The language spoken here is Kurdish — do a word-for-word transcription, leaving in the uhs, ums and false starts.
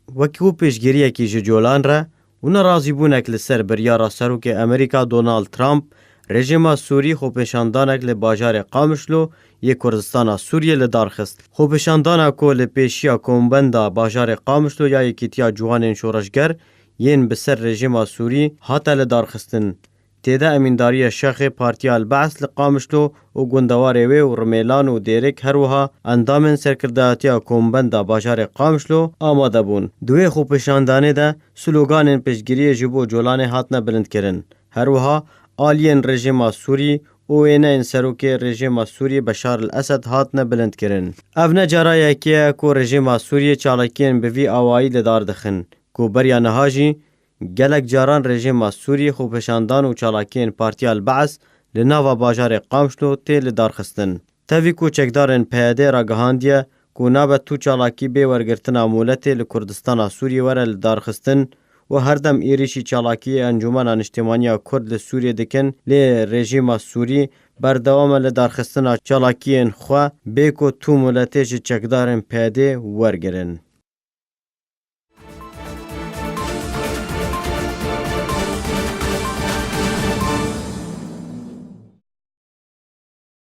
Wekî ku pêşgiriyekî ji colan re û nerazîbûnek li ser biryara Serokê Amerîka Donald Trump, rejîma Sûrî xwepêşandanek li bajarê Qamişlo yê Kurdistana Sûriyê li dar xist. Xwepêşandana ku li pêşiya kombenda bajarê Qamişlo ya Yekîtiya Ciwanên Şoreşger yên bi ser rejîma Sûrî hate li dar xistin, tê de emîndariya şexê Partiya El-Be's li Qamişlo û gundewarê wê û Rimêlan û Dêrik, her wiha endamên serkirdayetiya kombenda bajarê Qamişlo amade bûn. Di wê xwepêşandanê de sloganên piştgiriyê ji bo colanê hatine bilindkirin. Her wiha aliyên rejîma Sûrî û wêneyên serokê rejîma Sûrî Beşar El-Esed hatine bilindkirin. Ev ne cara yekê ye ku rejîma Sûriyê çalakiyên bi vî awayî li dar dixin, ku beriya niha jî gelek caran rejîma Sûriyê xwepêşandan û çalakiyên Partiya El-Be's li nava bajarê Qamişlo tê li dar xistin. Tevî ku çekdarên P Y D ragihandiye ku nabe tu çalakî bê wergirtina moletê li Kurdistana Sûriyê were li dar xistin û her dem êrîşî çalakiyê Encûmena Niştîmaniya Kurd li Sûriyê dikin, lê rejîma Sûrî berdewam e li darxistina çalakiyên xwe bê ku tu moletê ji çekdarên P Y D wergirin.